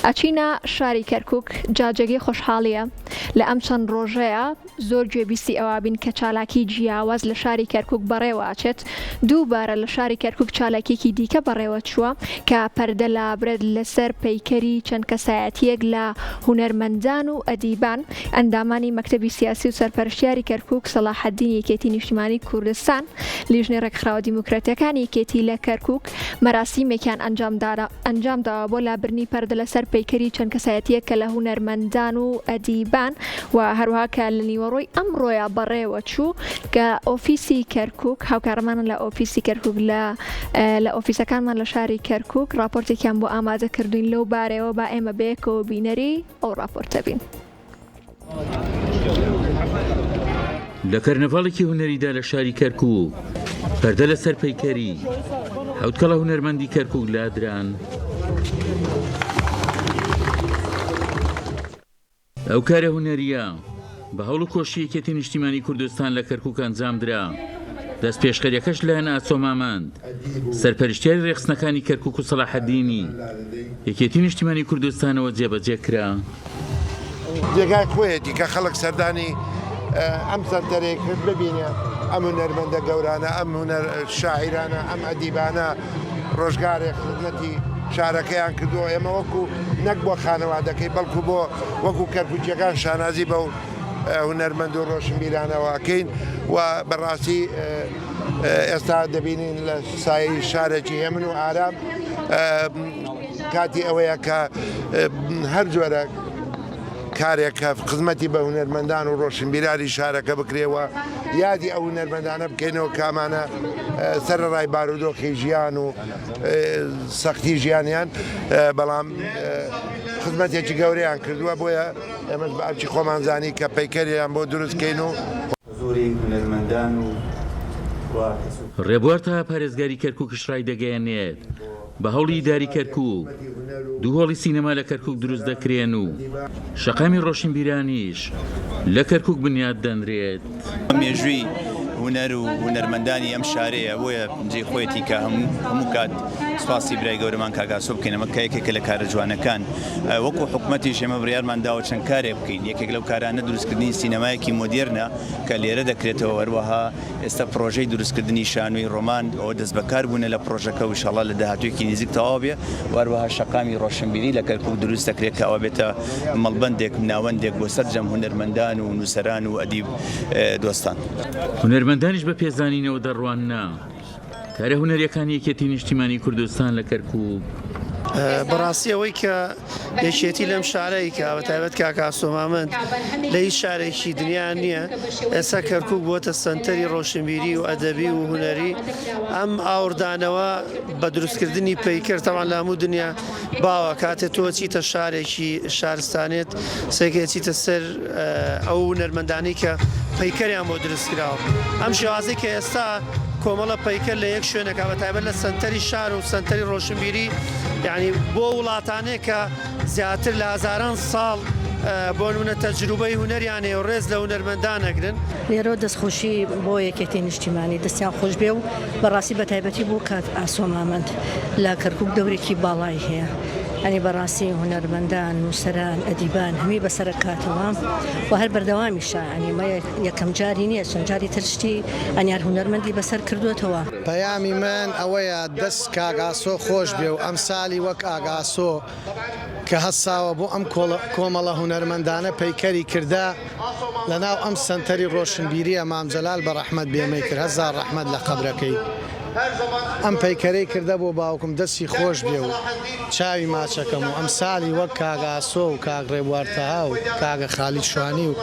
ئەچینە شاری کەرکوک جا جێگەی خۆشحاڵیە لە ئەم چەند ڕۆژەیا زۆر گوێبیستی ئەوە بین کە چالاکی جیاواز لە شاری کەرکوک بەڕێوە ئەچێت دووبارە لە شاری کەرکوک چالاکیەکی دیکە بەڕێوە چووە کە پەردە لابرێت لەسەر پەیکەری چەند کەسایەتیەک لە هونەرمەندان و ئەدیبان ئەندامانی مەکتەبی سیاسی و سەرپەرشتیاری کەرکوک سەڵاحەدین یەکێتی نیشتیمانی کوردستان لیژنەی ڕێکخراوە دیموکراتیەکانی یەکێتی لە کەرکوک مەراسیمێکیان ئەنجامداوە بۆ لابردنی پەردە لەسەر پەیکەری چەند کەسایەتییەک کە لە هونەرمەندان و ئەدیبان و هەروەها کە لە نیوەڕۆی ئەمڕۆیا بەڕێوەچوو کە ئۆفیسی کەرکوک هاوکارەمانن لە ئۆفیسی کەرکوک لە لە ئۆفیسەکانمان لە شاری کەرکوک ڕاپۆرتێکیان بۆ ئامادە کردوین لەو بارەیەوە با ئێمە بەیەکەوە بینەری ئەو ڕاپۆرتە بین. لە کەرنەڤاڵێکی هونەریدا لە شاری کەرکوک پەردە لەسەر پەیکەری حەوت کەڵە هونەرمەندی کەرکوک لادران. ئەو کارە هونەرییە بە هەوڵ و کۆششی یەکێتی نیشتیمانی کوردستان لە کەرکوک ئەنجامدرا، دەستپێشخەریەکەش لایەن ئاسۆ مامەند، سەرپەرشتیاری رێکخستنەکانی کەرکوک و سەڵاحەدینی یەکێتی نیشتیمانی کوردستانەوە جێبەجێ کرا. جێگای خۆیەتی کە خەڵک سەردانی ئەم سەنتەرەی کرد ببینێ ئەم هونەرمەندە گەورانە، ئەم هونەر شاعیرانە، ئەم ئەدیبانە ڕۆژگارێک خزمەتی شارەکەیان کردووە، ئێمە وەکو نەک بۆ خانەوادەکەی بەڵکو بۆ وەکو کەرکوکییەکان شانازی بەو هونەرمەند و ڕۆشنبیرانەوە ئەکەین و بەڕاستی ئێستا دەبینین لە سایەی شارێکی هێمن و ئارام کاتی ئەوەیە کە هەر جۆرە کارێک کە خزمەتی بە هونەرمەندان و ڕۆشنبیرانی شارەکە بکرێ و یادی ئەو هونەرمەندانە بکەینەوە کامانە سەرەڕای بارودۆخی ژیان و سەختی ژیانیان بەڵام خزمەتێکی گەورەیان کردووە بۆیە ئێمەش بە ئەرکی خۆمان زانی کە پەیکەریان بۆ دروست کەین و حزوری هونەرمەندان و و کەس و. ڕێبوار تەها پارێزگاری کەرکوکیش ڕایدەگەیەنێت، بە هەوڵی ئیداری کەرکوک دوو هۆڵی سینەما لە کەرکوک دروست دەکرێن و شەقامی ڕۆشنبیرانیش لە کەرکوک بنیات دەنرێت. مێژووی هونەر و هونەرمەندانی ئەم شارەیە، بۆیە جێی خۆیەتی کە هەموو کات سوپاسی برای گەورەمان کاک ئاسۆ بکەین، ئەمە کە یەکێکە لە کارە جوانەکان. وەکو حکومەتیش ئێمە بڕیارمان داوە چەند کارێک بکەین، یەکێک لەو کارانە دروستکردنی سینەمایەکی مۆدێرنە کە لێرە دەکرێتەوە، هەروەها ئێستا پڕۆژەی دروستکردنی شانۆی ڕۆمان ئەوە دەستبەکار بوونە لە پڕۆژەکە و ئیشاڵڵا لە داهاتوویەکی نزیک تەواو بێ و هەروەها شەقامی ڕۆشنبیری لە کەرکووک دروست دەکرێت کە ئەوە بێتە مەڵبەندێک، ناوەندێک بۆ سەرجەم هونەرمەندان و نووسەران و ئەدیب دۆستان. هونەرمەندانیش بە پێزانینەوە دەڕواننە کارە هونەریەکانی یەکێتی نیشتیمانی کوردستان لە کەرکوک. بەڕاستی ئەوەی کە یەکێتی لەم شارەی کە بە تایبەت کاک ئاسۆ مامەند لە هیچ شارێکی دنیا نییە ئێستا کەرکک بووەتە سەنتەری ڕۆشنبیری و ئەدەبی و هونەری ئەم ئاوردانەوە بە دروستکردنی پەیکەر تەوان لە هەموو دنیا باوە کاتێ تۆ چیتە شارێکی شارستانێت سێکێ چیتە سەر ئەو هونەرمەندانەی کە پەیکەریان بۆ دروست کراوە ئەم شێوازەی کە ئێستا کۆمەڵە پەیکەر لە یەک شوێنەکە بە تایبەت لە سەنتەری شار و سەنتەری ڕۆشنبیری یعنی بۆ وڵاتانێک کە زیاتر لە هەزاران ساڵ بۆ نمونە تەجروبەی هونەریان هەیە و ڕێز لە هونەرمەندان ئەگرن. لێرەوە دەستخۆشی بۆ یەکێتی نیشتیمانی دەستیان خۆش بێ و بەڕاستی بەتایبەتی بۆ کاک ئاسۆ مامەند لە کەرکوک دەورێکی باڵای هەیە ئەنی بەڕاستی هونەرمەندان نووسەران ئەدیبان هەمی بەسەرە کاتەوە و هەر بەردەوامیشە ئەنی مە یەکەم جاری نییە چەند جاری تر شتی ئەنیار هونەرمەندی بەسەر کردوێتەوە. پەیامی من ئەوەیە دەست کاک ئاسۆ خۆش بێ و ئەمسالی وەک کاک ئاسۆ کە هەستاوە بۆ ئەم کۆمەڵە هونەرمەندانە پەیکەری کردە لەناو ئەم سەنتەری ڕۆشنبیریە مام جەلال بە ڕەحمەت بێمەی کرد هەزار ڕەحمەت لە قەبرەکەی ئەم پەیکەرەی کردە بۆ باوکم دەستی خۆش بێ و چاوی ماچەکەم و ئەمسالی وەک کاک ئاسۆ و کاک ڕێبوار تەها و کاکە خالید شوانی و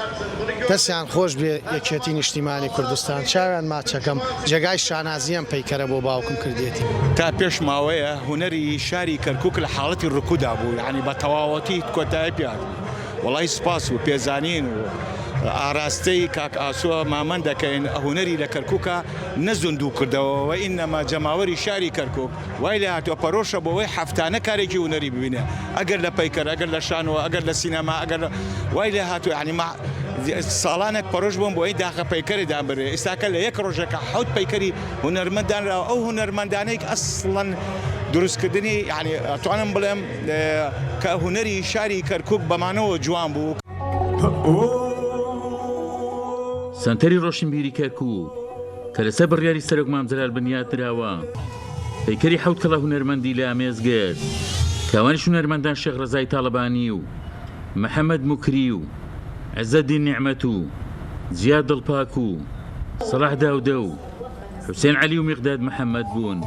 دەستیان خۆش بێ یەکێتی نیشتیمانی کوردستان چاویان ماچەکەم جێگای شانازی ئەم پەیکەرە بۆ باوکم کردێتی. تا پێش ماوەیە هونەری شاری کەرکوک لە حاڵەتی ڕکودا بوو یانی بە تەواوەتی کۆتایی پێ هات وەڵای سوپاس و پێزانین و ئاراستەی کاک ئاسۆ مامەند دەکەین هونەری لە کەرکوکا نە زیندوو کردەوە و ئینەما جەماوەری شاری کەرکوک وای لێ هاتووە پەرۆشە بۆ ئەوەی هەفتانە کارێکی هونەری ببینێ ئەگەر لە پەیکەر ئەگەر لە شانۆ ئەگەر لە سینەما ئەگەر وای لێ هاتووە یانی ساڵانێک پەرۆش بووم بۆ ئەوەی داخە پەیکەرێ دابنرێ ئیستاکە لە یەک ڕۆژێکا حەوت پەیکەری هونەرمەند دانراوە ئەو هونەرمەندانەی ئەسڵەن. دروستکردنی یعنی ئەتوانم بڵێم کە هونەری شاری کەرکوک بەمانەوە جوان بوو. سەنتەری ڕۆشنبیری کەرکوک کە لەسەر بڕیاری سەرۆک مام جەلال بنیات نراوە، پەیکەری حەوت کەڵە هونەرمەندی لە ئامێز گرت کە ئەوانیش هونەرمەندان شێخ ڕەزای تاڵەبانی و محەمەد موکری و عزەدین نیعمەت و جیا دڵپاک و سەڵاح داودە و حوسێن عەلی و میقداد محەمەد بوون.